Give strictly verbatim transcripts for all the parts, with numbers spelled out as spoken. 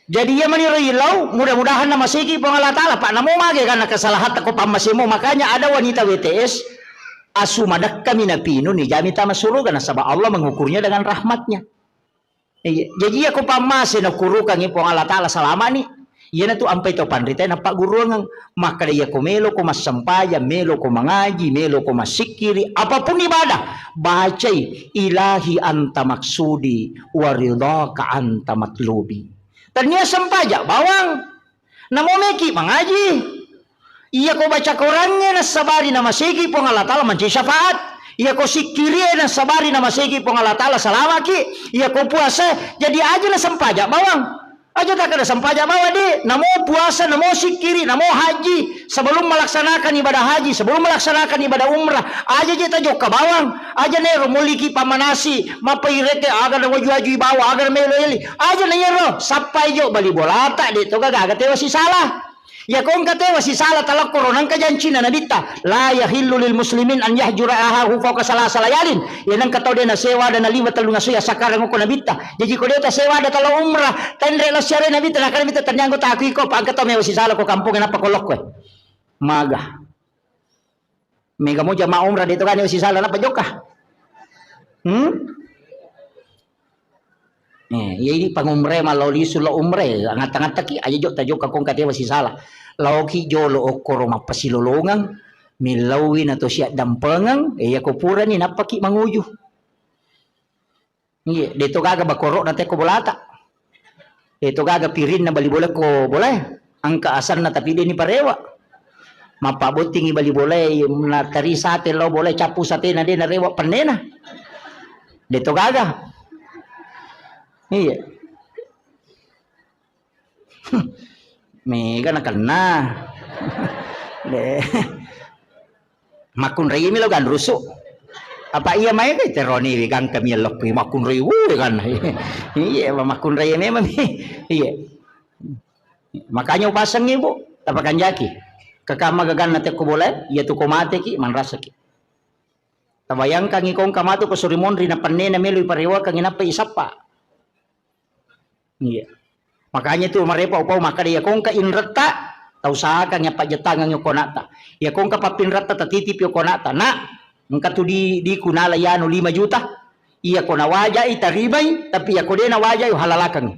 Jadi iya maniro ilau, mudah-mudahan namaseki Puang Allah Ta'ala, Pak, namo mage karena kesalahan tako pammasemo. Makanya ada wanita W T S, asu madekkami napinu, nijami tama suruga, nasaba Allah mengukurnya dengan rahmatnya. Iya. Jadi iya ko pammase nakurukangi Puang Allah Ta'ala salamani, iyanatu ampai to panrita napagguruangeng. Makkada iya ko melo ko massempajang, melo ko mangaji, melo ko massikkiri, apapun ibadah, bacai, "Ilahi anta maksudi wa ridhaka anta matlubi." Tania sempajang bawang, namo meki mangaji. Iya ko baca Korangnge nassabari namaseki Puang Allah Ta'ala mancaji syafaat. Iya ko sikkirie nassabari namaseki Puang Allah Ta'ala salamaki. Iya ko puasa, jadi aja na sempajang bawang. Aja tak ada sempajang bawang, di. Namo puasa, namo sikkiri, namo haji. Sebelum melaksanakan ibadah haji, sebelum melaksanakan ibadah umrah, aja je tajokka bawang. Aja nero moliki pamanasi, mapaireke, aga na waju-waju ibawa, aga na melo eli. Aja na yero, sappai jo bali bolata, de to gaga tewa sisala. Iya ko engka tewa sisala talakkoro nangka jancina nabitta, "La yahillu lil muslimin an yahjura ahahu fauqa salasa layalin." Iya nangka tau de nasewa ada naliwa tellung asu ya sakarang ko nabitta. Jaji ko de tasewa ada talo umrah, tenre lo siare nabitta, nakana nabitta, "Tania anggota aku iko, pa engka tau mewa sisala ko kampung, nappa ko lokko." Maga. Mega mo jamaah umrah de to gani sisala nappa jokka. Hmm? Eh, iya idi pangumre mallo lisu lo umre, ngatta-ngattaki aja jok tajokka kong katewa sisala. Laoki jolo okkoro mappasilolongeng, millauwi na to siaddampengeng, eh, iya ko purani nappaki manguju. Iya, de to gaga bakoro'na tekko bolata. De to gaga pirinna bali bola ko bola. Engka asanna tapi de ni parewa. Mappabottingi bali bola, na tari sate lo bola cappu satena de narewa pennena. De to gaga. Iya. Mega nakenna. De. Makkunrai mi lo ganrusu. Apa iya mai ke teroni wi gangka mi lokku makkunrai wu kan. Iya, makkunrai memang. Iya. Makanya upasengi, Bu, tapakanjaki. Kakama gaganna tekko bola, iya tu ko mateki, manrasaki. Tabayangkangi kong kamatu ko suri monri na pennena melu iparewakangi nappa isappa. Iya. Makanya tu marepa upau makkada iya kongka inretta, tausahakan iya pajjettangeng okkonata. Iya kongka pappinretta tatitipi okkonata. Nak, engka tu di, di kunala yanu lima juta. Iya ko nawajai tarimai, tapi iya ko de nawajai uhalalakangi.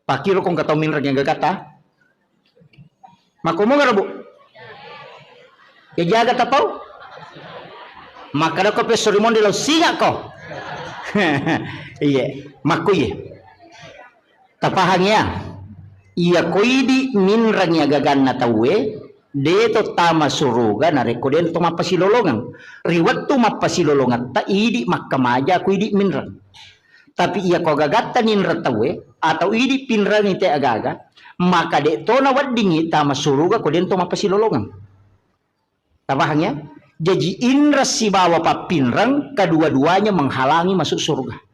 Pakkiro kongka tau minreng yang gagata. Makkomonga, Bu? Ya jaga tapau. Makkadako pesso ri monri lao singakko. Iye, makkuye. Tapahang ya? Iya ko idi minreng ya gaganna tauwe, de to tama suruga narekko de to mappasilolongeng. Ri wettu mappasilolongetta idi makkamaja ko idi minreng. Tapi iya ko gagatta ninreng tauwe atau idi pinrengi te agaga, maka de to naweddingi tama suruga ko de to mappasilolongeng. Tapahang ya? Jaji inreng sibawa pappinreng kedua-duanya menghalangi masuk surga.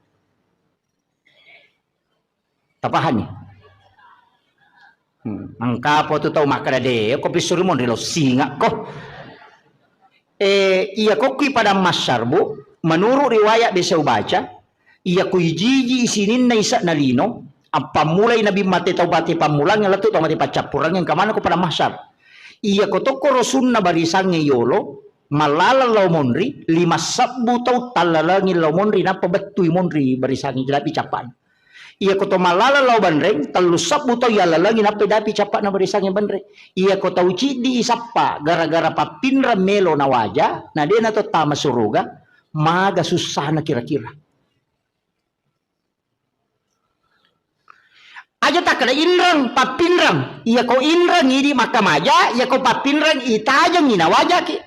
Tapahani? Hmm. Engka po tu tau makkada de, ko pissuri monri lo singakko. Eh, iya kokkui padang mahsyar, Bu, menurut riwayat biasa ubaca, iya ko ijiji sininna ise'na lino, appammulai nabi mate tau mate pammulang lettu tau mate paccappurangnge engka maneng ko padang mahsyar. Iya ko tokko rosunna barisangnge yolo, mallalang lao monri, lima sebbu tau tallalangi lao monri, nappa bettui monri barisangnge, jedapi cappa'na. Iya ko to mallalang lao banreng, tellu sebbu tau yallalangi, nappa dapi cappa'na barisangnge banreng. Iya ko tau ciddi isappa, gara-gara pappinreng melo nawaja, na de na to tama suruga, maga sussana kira-kira. Aja takkeda inreng, pappinreng. Iya ko inreng idi makkamaja, iya ko pappinreng itajengi nawajaki.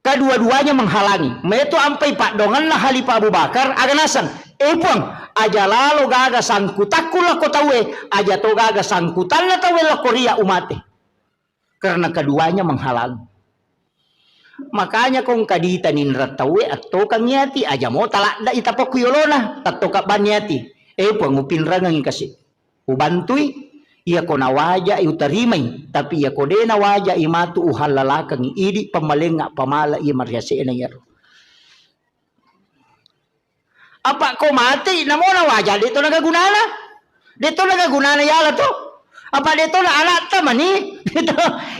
Kedua-duanya menghalangi. Meto ampai paddongenna Khalifah Abu Bakar, aga naseng, "Eh, Puang, aja lalo gaga sangkutakku lako tauwe, aja to gaga sangkutanna tauwe lako ria umate." Karena keduanya menghalangi. Makanya kong kadita ninreng tauwe attokangi ati, aja mo taladda itapokku yolona, tattoka banni ati. Eh, Puang, upinrengengi kasi. Ubantui, iya ko nawajai utarimai, tapi iya ko de nawajai matu uhallalakengi, idi pammalengnga pamala iya mariase'na iyaro. Apa ko mati namo nawaja de to naga gunana. De' to naga gunana yala to. Apa de' to na anatta mani.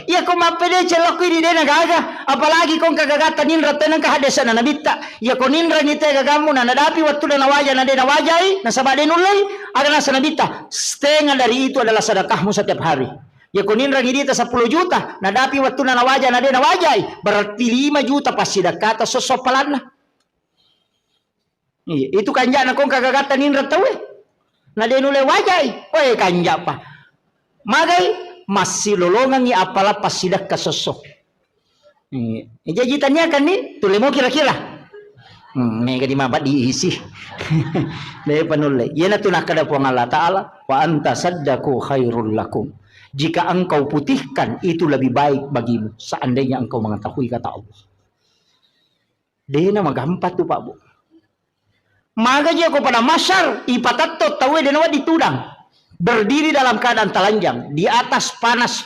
Iya ko mappede celokku ini de' nagaga. Apalagi ko engka gagatta ninra to nengka hadesana nabitta. Iya ko ninrangi te gagammu na nadapi wattu na nawaja na de' nawajai, nasaba de' nullei, aga nasa nabitta, setengah dari itu adalah sedekahmu setiap hari. Iya ko ninrangi dita sepuluh juta, nadapi wattu na nawaja na de' nawajai, berarti lima juta passidekkata sosso palanna. Iya, itu kanja'na kong kagagatta ninreng tauwe. Na de' nulle wajai. Oe, kanja'pa. Magai massilolongangi appala passidekka sosso. Iya. Jaji taniakanni, tulle mo kira-kira. Hmm, mega di mabadi isi. De' panulle. Iyana tu nakkeda Puang Allah Ta'ala, "Wa anta saddaku khairul lakum." Jika engkau putihkan, itu lebih baik bagimu. Seandainya engkau mengetahui kata Allah. Dena magampang tu, Pak Bu. Magaji ko pada masar, ipatatto tauwe dena wedding tudang. Berdiri dalam keadaan telanjang di atas panas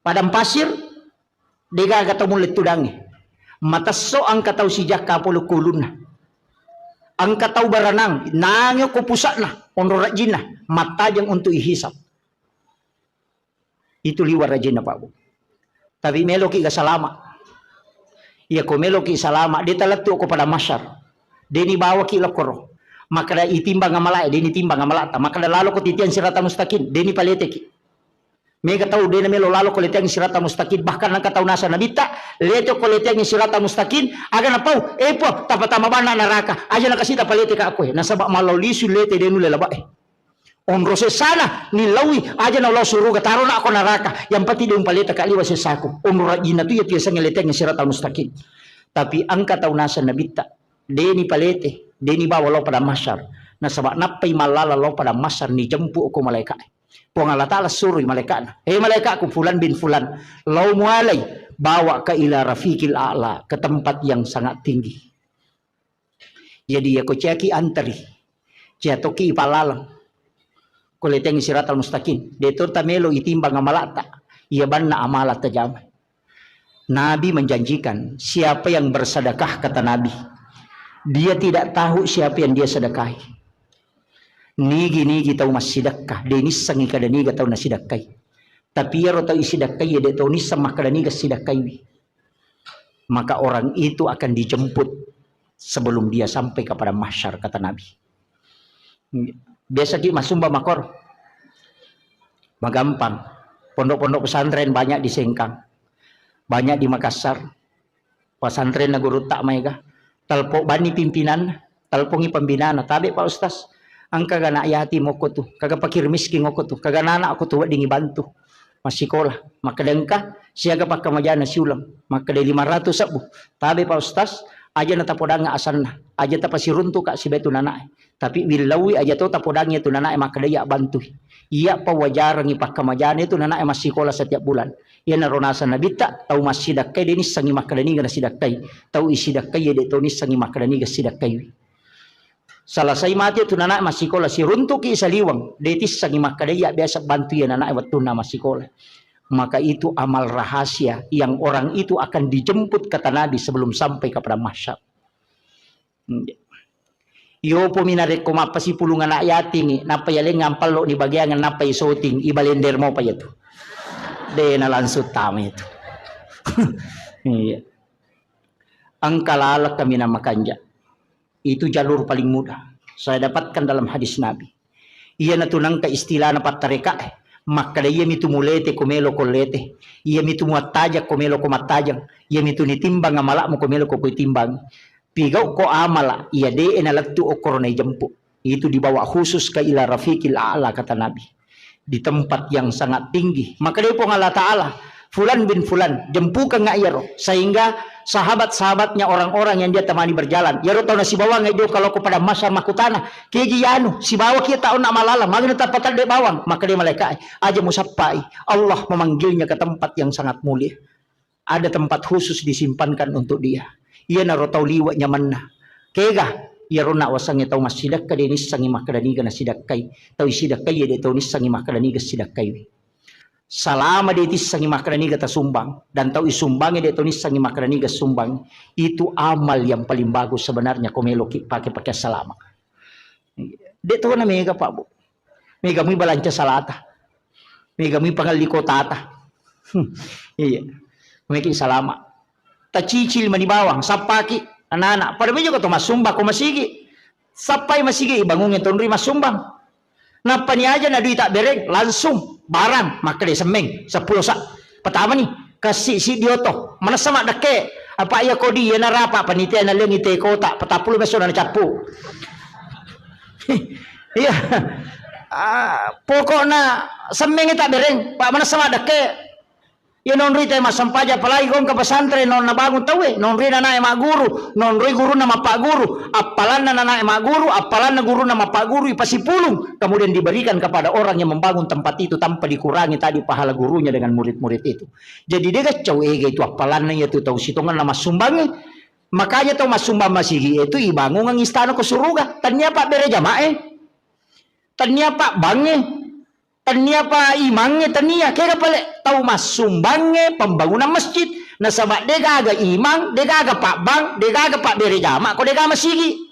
padang pasir, degaga tau mulle tudangnge. Matesso engka tau sijakka pole ku ulunna. Engka tau baranang, nange ko pusakna, onro rajinna, mattajeng untuk ihisab. Itu liwa' rajinna, Pak Bu. Tapi meloki ga salama. Iya ko meloki salama, de' talettu ko pada masar. De' ni bawaki lokoro. Makkeda itimbang amalae, de' ni timbang amalata. Makkeda lalo ko titiang sirata mustaqim, de' ni paleteki. Mega tau de' na melo lalo ko leteang sirata mustaqim. Bahkan engka tau nasa nabitta, lete ko leteang sirata mustaqim, aga napau, eh po, tapa-tama banna naraka. Aja nakasita palete ka koe. Nasaba mallau lisu lete de' nulle labae. Onro sessana, nillaui, aja na lao suruga, taro na ko naraka. Yang penting de' umpaleta ka liwa' sessaku. Onro rajinna tu iya piasangnge leteang sirata mustaqim. Tapi engka tau nasa nabitta, de' ni palete, de' ni bawa lao pada masar. Nasaba nappai mallala lao pada masar, ni jempu ko malaika. Puang Allah Ta'ala surui malaika'na, "Eh malaika'ku fulan bin fulan, lao mualai, bawa ke ila rafiqil a'la, ke tempat yang sangat tinggi." Jadi, iya ko ciaki anteri, cia tokki ipalaleng. Ko leteang siratal mustaqim, de' to tamelo itimbang amalata, iya banna amala tajama. Nabi menjanjikan, siapa yang bersedekah, kata Nabi, dia tidak tahu siapa yang dia sedekahi. Nigi-nigi tau massidekka, de' nissengi kada niga tau nasidekkai. Tapi iyaro tau isidekkai, de' to nisseng makkada niga sidekkaiwi. Maka orang itu akan dijemput sebelum dia sampai ke padang mahsyar, kata Nabi. Biasa ki masumba makor. Magampang. Pondok-pondok pesantren banyak di Sengkang. Banyak di Makassar. Pesantren na gurutta maega. Telpo bani pimpinan, telpongi pembinana. Tabe Pak Ustaz. Engka ga anak yatim okko tu. Kaga pakir miskin okko tu. Kaga anak okko tu weddingi bantu. Massikola. Makkeda engka siaga pakkamajana siuleng. Makkeda lima ratus sebbu. Tabe Pak Ustaz, aja na tapodangnga asanna. Aja tapasiruntuka sibawa tu nanae. Tapi willaui aja to tapodangngi tu nanae makkeda iya bantui. Iya pawajarangi pakkamajana tu nanae massikola setiap bulan. Iyanaro naseng nabitta, tau massidakkai de nissengi makkeda niga nasidakkai. Tau isidakkai de to nissengi makkeda niga sidakkaiwi. Selesai mate tu nanae massikola, siruntuki saliweng, de tissengi makkeda iya biasa bantu iya nanae wettunna massikola. Maka itu amal rahasia yang orang itu akan dijemput, kata Nabi, sebelum sampai kepada mahsyar. Iyopomi narekko mappasipulung anak yatingi, nappa yalengngang pallo ni bageangeng, nappa isoting, ibalender mopa iyatu. De na langsung tama itu. Iya. Engka laleng kaminang makanja. Itu jalur paling mudah. Saya dapatkan dalam hadis Nabi. Iyanatu nengka istilahna pattarekae. Makkeda iyamitu mulete ko melo ko lete. Iyamitu muattajang ko melo ko mattajang. Iyamitu nitimbang amalakmu ko melo ko kuitimbang. Pigau ko amala, iya de nalettu okkoro naijempu. Itu dibawa khusus ke ila rafiqil a'la, kata Nabi. Di tempat yang sangat tinggi. Makkeda Puang Allah Ta'ala, "Fulan bin Fulan, jempukengnga iyaro." Sehingga sahabat-sahabatnya, orang-orang yang dia temani berjalan, iyaro tau nasibawang dio kalau ko padang mahsyar makkutana, "Keji yanu, sibawa kia taunna malala, magi tapatadde bawang?" Makkeda malaikat, "Aja musappai, Allah memanggilnya ke tempat yang sangat mulia." Ada tempat khusus disimpankan untuk dia. Iyanaro tau liwe nyamenna. Kega? Iyaro nawasengnge tau massidakka de nissengi makkeda niga nasidakkai. Tau isidakkai de tau nissengi makkeda niga sidakkaiwi. Salama de tissengi makkeda niga tasumbang, dan tau isumbangnge de tau nissengi makkeda niga sumbang. Itu amal yang paling bagus sebenarnya ko meloki pake-pake salama. De' to na mega, Pak, Bu. Mega mui balanca salata. Mega mui pangelli kotata. Hmm, iya. Meki salama. Tacicil mani bawang, sappaki anak-anak. Pada meja ko to massumbang ko masigi. Sappai masigi, ibangungi tonri massumbang. Nappa ni aja na dui tabbereng, langsung barang, makkeda semmeng, seppulo sa. Pertama ni, kassi si dioto, manessa maddekke. Apa iya kodi, iya narapa panitia na lengi te kota, petappulo meso na cappu. Iya. Ah, pokokna semmeng tabbereng, Pak, manessa maddekke. Iya nonroi te massempajang, apalagi gongka pesantren, non nabangun tauwe, nonroi nanae magguru, nonroi gurunna mappagguru, appalanna nanae magguru, appalanna gurunna mappagguru, ipasipulung, kemudian diberikan kepada orang yang membangun tempat itu tanpa dikurangi tadi pahala gurunya dengan murid-murid itu. Jadi de gaccau ega itu appalanna iya tu tau sitongenna massumbangnge. Makanya tau massumbang masigi itu ibangungang istana ko suruga. Tania pabbere jamae. Tania pabbangnge. Tania pa imangnge, tania. Kega pale tau massumbangnge pembangunan masjid. Nasaba degaga imang, degaga pabbang, degaga pabbere jama ko dega masigi.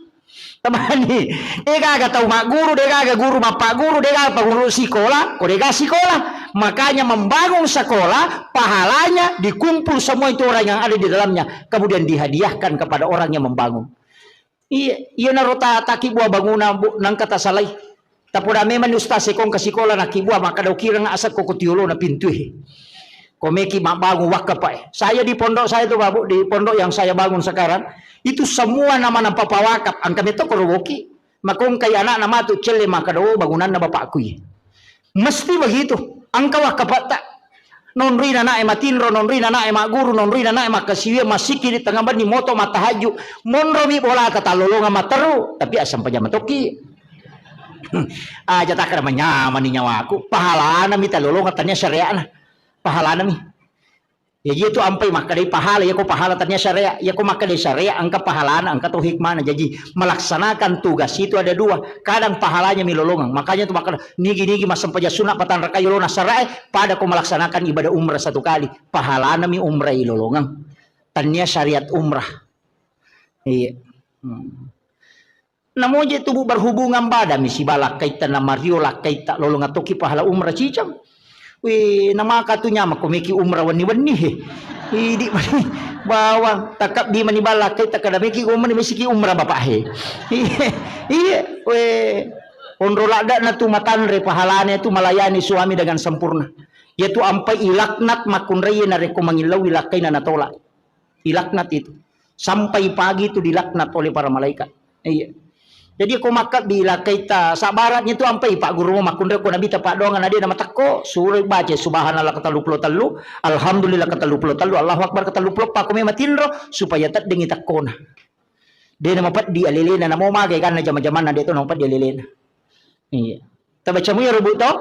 Tamani, degaga tau magguru, degaga guru mappagguru, degaga panguru sikola ko dega sikola. Makanya membangun sekolah, pahalanya dikumpul semua itu orang yang ada di dalamnya, kemudian dihadiahkan kepada orang yang membangun. Iya, iyanaro ta-, takibbua bangunang, Bu, nangka tasalai. Tapoda memang ni ustaz e kongka sikola nakibbua, makkada ukireng asakko ko tiolona pintue. Ko meki mabbangung wakkapae. Saya di pondok saya tu, Pak, Bu, di pondok yang saya bangun sekarang, itu semua nama-nama pawakaf, angka metto ko roboki. Makongkai anakna matu celle makkada, "Oh, bangunanna bapakku iye." Mesti begitu. Engka wakkapatta. Nonroi nanae matinro, nonroi nanae magguru, nonroi nanae makkasiwiang, massiki di tengnga benni moto mattahajju. Monromi bolata tallolongang matteru, tapi assempajang matokki. Aja takkada manyamani nyawaku. Pahalana mi tallolongang tania syariatna. Pahalana mi. Jaji itu ampai makkedai pahala, iyako pahala tania syariat, iyako makkedai syariat, engka pahalana, engka to hikmana. Jaji melaksanakan tugas itu ada dua. Kadang pahalanya milolongang. Makanya tu makkeda, nigi-nigi massempajang sunna patanrakai yolona syariat, pada ko melaksanakan ibadah umrah satu kali. Pahalana mi umrah ilolongang. Tania syariat umrah. Iya. Hmm. Namoje tubuh berhubungan badan mi siba lakkaitta, namario lakkaitta, lolong atoki pahala umrah cicang. Wih, namaka tu nyamako meki umrah wenni-wenni he. Idi mani bawang, takabbi mani bala lakkaitta, kada meki umrah, mesiki umrah bapak he. Iya, iya, weh. Onro ladda na tu matanre pahalane tu melayani suami dengan sempurna. Ya tu ampai ilaknat makkunrai narekko mangillau ilakkaina natolak. Dilaknat itu. Sampai pagi itu dilaknat oleh para malaikat. Iya. Jadi ko makkabbi lakkaita sabaratnya tu ampai Pak Guru makkunrai ko Nabi ta paddoangan ade na matekko, suroi baca subhanallah ke telu puluh telu, alhamdulillah ke telu puluh telu, Allahu Akbar ke telu puluh empat, ko memang tinro supaya teddengi tekkona. De na mapeddi alelena, namo magai karena jama-jamanna de to na mapeddi alelena. Iya. Tabaca mu iyaro, Bu, to?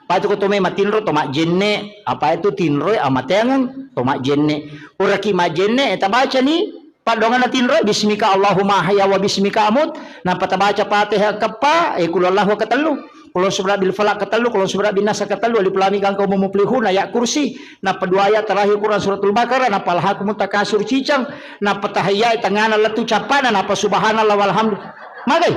Patu ko to mai matinro, to majjenne, apa itu tinroi amateangeng, to majjenne. Uraki majjenne, eh, tabacani paddoanganna tinroi, bismika Allahumma ahya wa bismika amut, nappa tabaca Fatihah keppa, eh, qul huwallahu ketellu, qul a'udzu birabbil falaq ketellu, qul a'udzu birabbin nas ketellu, alif lam mim, gangka umum muflihun, ayat kursi, nappa dua ayat terakhir Quran suratul Baqarah, nappa alhakumut takasur cicang, nappa tahiyya tengngana lettu cappana, nappa subhanallah walhamdu. Magai.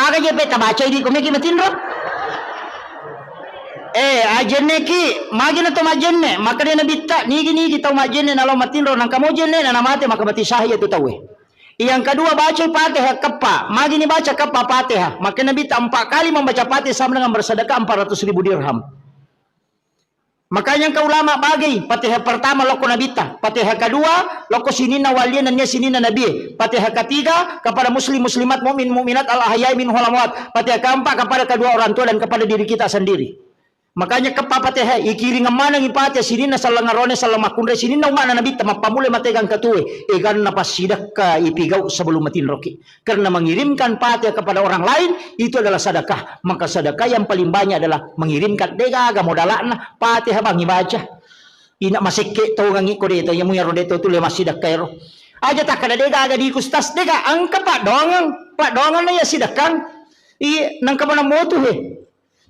Aga je pe tabacai di ko meki matinro? Eh, ajenneki, magi na to majenne, makkeda Nabitta, nigi-nigi tau majenne nalao matinro, nangka mo jenne na namate, maka mati syahid tu tauwe. Yang kedua, bacai Fatihah keppa. Magi ni baca keppa Fatihah? Maka Nabitta empat kali membaca Fatihah sama dengan bersedekah empat ratus ribu dirham. Makanya engka ulama bagi, Fatihah pertama lokko Nabitta, Fatihah kedua lokko sininna walie nennia sininna nabie, Fatihah ketiga kepada muslim muslimat mukmin mukminat al ahyai minhum wal amwat, Fatihah keempat kepada kedua orang tua dan kepada diri kita sendiri. Makanya keppa Fatihah, ikiringeng manengi Fatihah sininna selleng arone selleng makkunrai sininna ummana Nabitta mappamulai matega engka tuwe, eganna passidekka ipigau sebelum matinroki. Karena mengirimkan Fatihah kepada orang lain itu adalah sedekah. Maka sedekah yang paling banyak adalah mengirimkan, degaga modalakna, Fatihah bang ibaca. Ina masekke tongangi ko deto, iya muyaro deto tule massidekka ero. Aja takkada degaga di kustas, dega engka paddoangeng, paddoangeng na iya sidekkang. Iya, nangka mana motu he.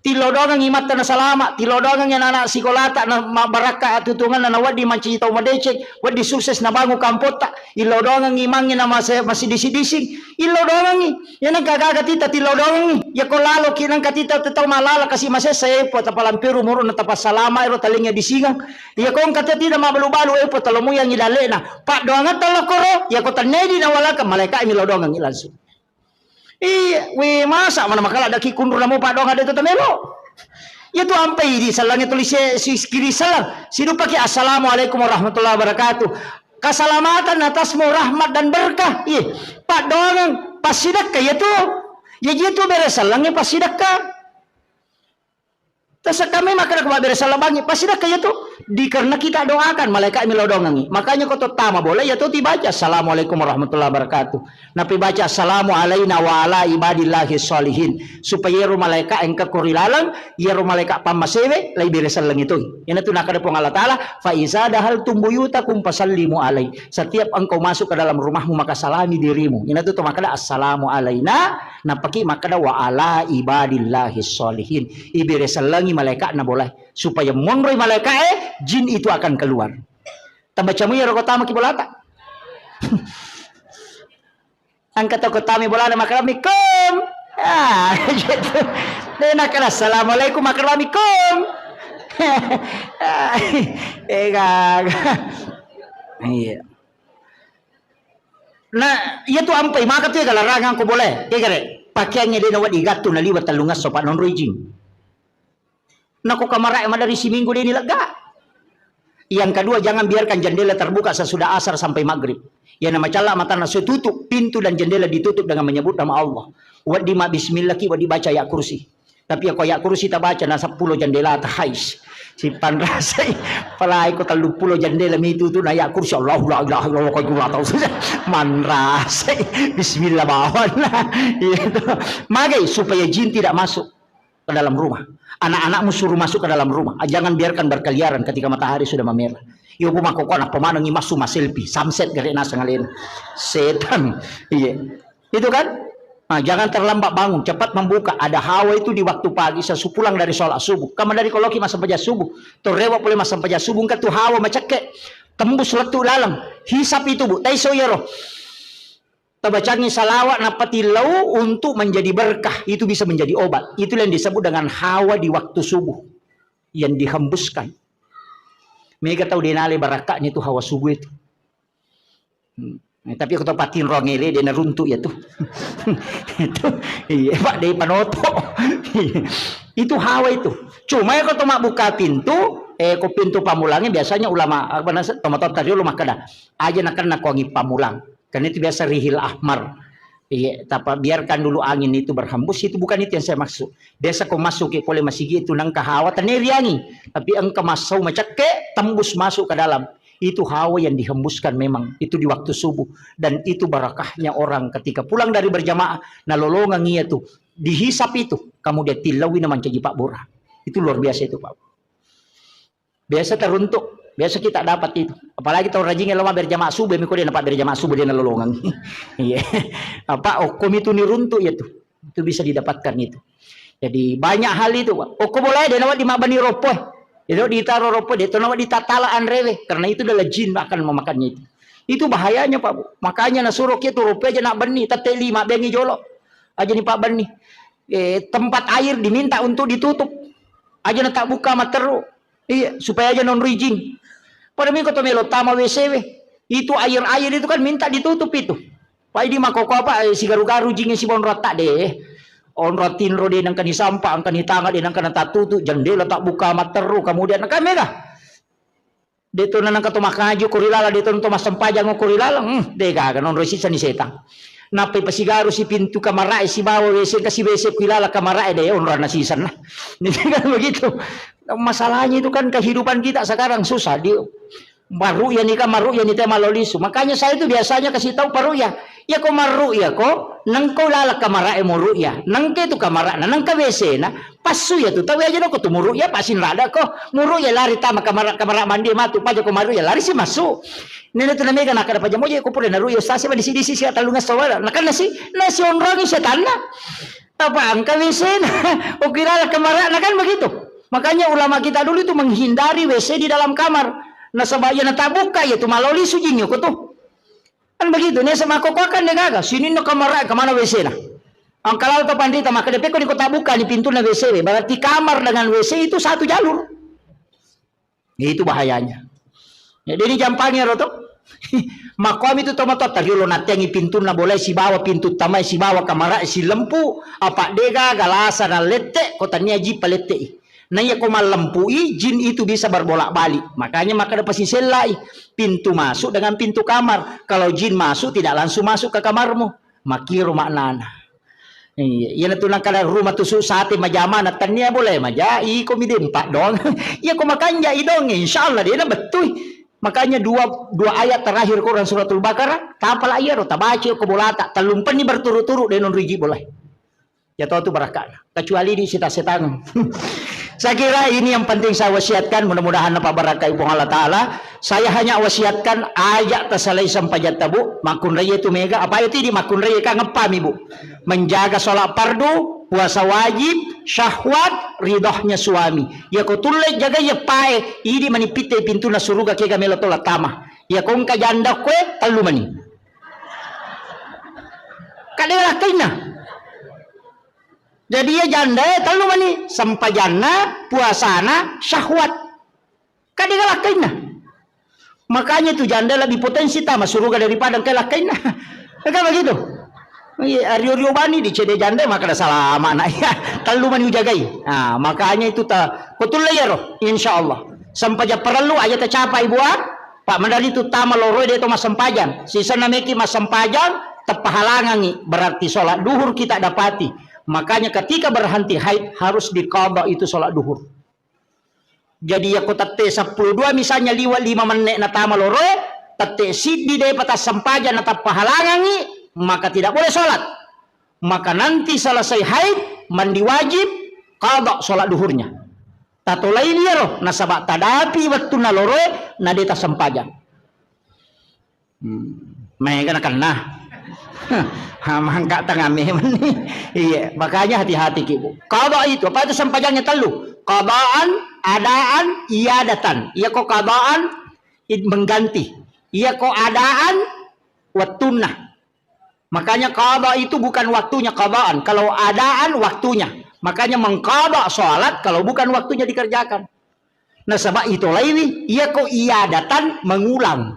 Tillau doangengngi imatta nasalama, tillau doangengngi anak-anak sikolata na ma-, barakka atutungenna, nawedding mancaji tau madeceng, wedding sukses nabangung kampotta, illau doangengngi imangnge na mase-, masidising-dising, illau doangengngi. Iya nengka gaga tita tillau doangengngi. Iya ko laloki nengka tita tau malala kasi masessa, e, Puang, tapalampiru umuru'na, tapassalama ero talengnge disingeng. Iya ko engka tita mabalu-balu, e, Puang, talomuyangngi dalle'na. Paddoangetta lokkoro, iya ko tennedi nawalakeng, malaeka'e millau doangengngi langsung. Iya, we, masa mana makala daki kunru namo paddoang ada itu tamelo. Iya tu ampai di salangnya tulis si, si kiri salang. Sidupaki, "Assalamualaikum warahmatullahi wabarakatuh." Keselamatan atasmu rahmat dan berkah. Iya, paddoangan pasti dekka iya tu. Ya, iya tu bere salangnya pasti dekka. Tasekka memang kada kumabbere sallabangngi, pasti dekka iya tu. Dikarena kita doakan, malaikat mi lao doangengngi. Makanya ko tottama bola, iya tu tibaca, "Assalamualaikum warahmatullahi wabarakatuh." Napi baca, "Assalamu alaina wa ala ibadillahi sholihin." Supaya ero malaikat engka ko ri laleng, iyaro malaikat pammasewe, lai bere selleng itu. Ina tu nakada Puang Allah Ta'ala, "Fa iza dahaltum buyutakum fasallimu alai." Setiap engkau masuk ke dalam rumahmu, maka salami dirimu. Ina tu to makada, "Assalamu alaina." Nappaki makkeda, "Wa ala ibadillahi sholihin." Ibere sellengi malaikatna bola, supaya monroi malaikae, jin itu akan keluar. Tabacamu iyaro ko tamaki bolata. Engka toko tami bolana makkeda, "Mikum." Ah, gitu. De nakkeda, "Assalamualaikum," makkeda, "Mikum." Eh, gaga. Iya. Nah, iya tu ampai maka tu ya larangan ko boleh. Iya kare. Pakeangnge de nawedding gattu naliwa tellungesso pa nonroi jing. Nako kamarae madari siminggu de ni lega. Yang kedua, jangan biarkan jendela terbuka sesudah asar sampai maghrib. Yang nama calla matana setutup, pintu dan jendela ditutup dengan menyebut nama Allah. Wedding ma bismillah ki, wedding baca ayat kursi. Tapi ako ayat kursi tabaca na seppulo jendela ta hais. Sipanrasai. Palai ko tellu pulo jendela mitu tu na ayat kursi, Allahu la ilaha illallah, ko jula tau. Manrasai. Bismillah bawana. Iya tu. Magai supaya jin tidak masuk ke dalam rumah. Anak-anakmu suruh masuk ke dalam rumah. Ah, jangan biarkan berkeliaran ketika matahari sudah memerah. Yo, bu, makkokkoe nappa manengngi massu ma selfie, sunset gare naseng alena. Setan. Iya. Itu kan? Nah, jangan terlambat bangun, cepat membuka. Ada hawa itu di waktu pagi, sesu pulang dari sholat subuh. Kama dari koloki massempajang subuh. Torrewa pole massempajang subuh, engka tu hawa macekke. Tembus lettu laleng. Hisap itu, Bu. Taiso iyaro. Tabacangi salawat nappa tillau untuk menjadi berkah. Itu bisa menjadi obat. Itulah yang disebut dengan hawa di waktu subuh yang dihembuskan. Mega tau denale barakaknya itu hawa subuh itu. Hmm. Eh, tapi aku tau patinro ngele de naruntuk ya tuh. Itu, iya, Pak, de panoto. Itu hawa itu. Cuma ya kalau mabbuka pintu, eh, ko pintu pamulangnya biasanya ulama, apa nasa, tomato tadi ulama kada. Aja nakan nakuangi pamulang. Karena itu biasa rihil ahmar. Iya, tapa biarkan dulu angin itu berhembus, itu bukan itu yang saya maksud. Biasa kau masuk ke pole masigi itu nangka hawa teneriangi, tapi engka masau macakke tembus masuk ke dalam. Itu hawa yang dihembuskan memang itu di waktu subuh, dan itu barakahnya orang ketika pulang dari berjamaah, nalolongang iya tu, dihisap itu, kemudian tilawi na mancaji pabbura. Itu luar biasa itu, Pak. Biasa teruntuk, biasa kita dapat itu. Apalagi tau rajin lo berjamaah subuh, miko dia nampak berjamaah subuh dia nalolongang. Iya. Apa, okko mitu niruntuk ya tuh. Itu bisa didapatkan itu. Jadi banyak hal itu, Pak. Okko boleh dia nawat di mabani ropo. Dia nawat ditaro ropo, dia nawat ditatala anrewe. Karena itu adalah jin akan memakannya itu. Itu bahayanya, Pak, Bu. Makanya nasuruh kita ropo aja nak bani, tette lima bengi jolo. Aja ni Pak bani. Eh, tempat air diminta untuk ditutup. Aja na tak buka matteru. Iya, supaya aja nonroi jing. Pada mingko to melo tama W C we. Itu air-air itu kan minta ditutup itu. Pai di makoko apa, eh, sigaru-garu jing si bonro tak deh. Onro tinro de nangkani sampah, angkani tanga de nangkana tatutu, jendela tak buka matteru, kemudian kan mega. De to nanangka to makaju ko ri lala, de to to massempajang ko ri lala, hmm, de gaga nonro sisani setang. Nappai pasigaru si pintu kamarae sibawa W C, kasi W C ku lala kamarae de onro na sisan nah. Ini kan begitu. Masalahnya itu kan kehidupan kita sekarang susah. Di marru'ya ni kan, marru'ya ni te malolisu. Makanya saya itu biasanya kasih tahu paru'ya. Ya ko marru'ya ko, nengko lala kamarae muru'ya. Nengke tu kamara na, nengka W C na. Passu ya tu, tawe aja ko tu muru'ya, pasin rada ko. Muru'ya lari tama kamara, kamara mandi matu, paja ko maru'ya lari si masuk. Nene tu namega nakada paja moje ko pura naru'ya ustaz, siapa disi-disi sia talunga sawala. Nakana si, nasi onrongi setanna. Apa engka W C-na? Ukirala kamara'na kan begitu. Makanya ulama kita dulu itu menghindari W C di dalam kamar. Nasaba iya natabukka iya tu maloli sujing yoko tu. Kan begitu, ne sama koko kan de gaga. Sininna kamara kemana W C-na? Angkalau to pandita maka de peko ni ko tabukka ni pintunna W C, berarti kamar dengan W C itu satu jalur. Itu bahayanya. Ya, deni jampangi ero to. Makkomi tu tomatoatta riolo natteangi pintunna bolae sibawa pintu tamae sibawa kamarae silempu, apa de gaga lasa nallette ko tania jipa lette'i. Naiya ko mallempui, jin itu bisa berbolak-balik. Makanya maka ada pasisellai pintu masuk dengan pintu kamar. Kalau jin masuk tidak langsung masuk ke kamarmu. Makiro maknana. Iya, iyana tu nangkada rumah tu su sate majama na tania boleh maja, iko mi dempak dong. Iya ko makanja i dong, insya Allah dena bettui. Makanya dua dua ayat terakhir Quran suratul Baqarah, tapala iya ro tabaca ko bolata, tellumpenni berturut-turut de non riji boleh. Ya tahu tu barakana. Kecuali di sita setan. Saya kira ini yang penting saya wasiatkan, mudah-mudahan apa barakai Puang Allah Ta'ala. Saya hanya wasiatkan aja tersalai sampajang tabu, makunraya itu mega, apa itu di makunraya kan ngepami bu. Menjaga sholat fardu, puasa wajib, syahwat, ridhonya suami. Ya kau tulle jaga ya pae, idi manipitte pintuna suruga kega melo tola tama. Ya kau engka janda kue, tellu mani. Kadera kaina. Jadi iya janda e tellu mani, sempajanna, puasana, syahwat. Kan de galakkainna. Makanya tu janda lebih potensi tama suruga daripada engka lakkainna. Kan begitu. Iya, rio-rio bani di cede janda maka ada salama na iya. Tellu mani ujagai. Nah, makanya itu ta ko tulle iyaro, insya Allah. Sempaja perlu aja tercapai buat Pak Mandari tu tama loroi de to massempajang. Sisana meki massempajang, teppahalangangi. Berarti sholat duhur kita dapati. Makanya ketika berhenti haid harus diqadha itu sholat duhur. Jadi yako tette seppulo dua misalnya liwa lima menne natama loroe, tette siddi depa tassempajang natappahalangangi, maka tidak boleh sholat. Maka nanti selesai haid, mandi wajib, qadha sholat duhurnya. Tatolai liaro, nasaba tadapi wettunna loroe, nade tassempajang. Hmm. Maega nakenna. Ha, mangka tengah memang ni. Iya, makanya hati-hati ki, Bu. Qadha itu, apa itu sempajangnya tellu? Qadhaan, adaan, iadatan. Iya ko qadhaan, it-, mengganti. Iya ko adaan, wettunna. Makanya qadha itu bukan waktunya qadhaan. Kalau adaan, waktunya. Makanya mengqadha sholat kalau bukan waktunya dikerjakan. Nasaba itolaiwi, iya ko iadatan mengulang.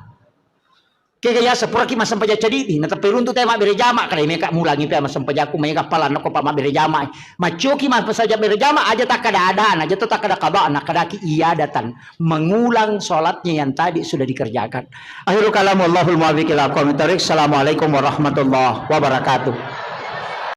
Kega ya sepuraki massempajang cedidi, nateppai runtu te mabbere jama, kada meka mulangi pe massempajakku, mega palanna ko pa mabbere jama. Maccoki massempajang bere jama, aja takkada adaan, aja to takkada qadaan, nakkadaki iadatan, mengulang sholatnya yang tadi sudah dikerjakan. Akhirul kalam, wallahul muwaffiq ila aqwamit thariq. Assalamualaikum warahmatullahi wabarakatuh.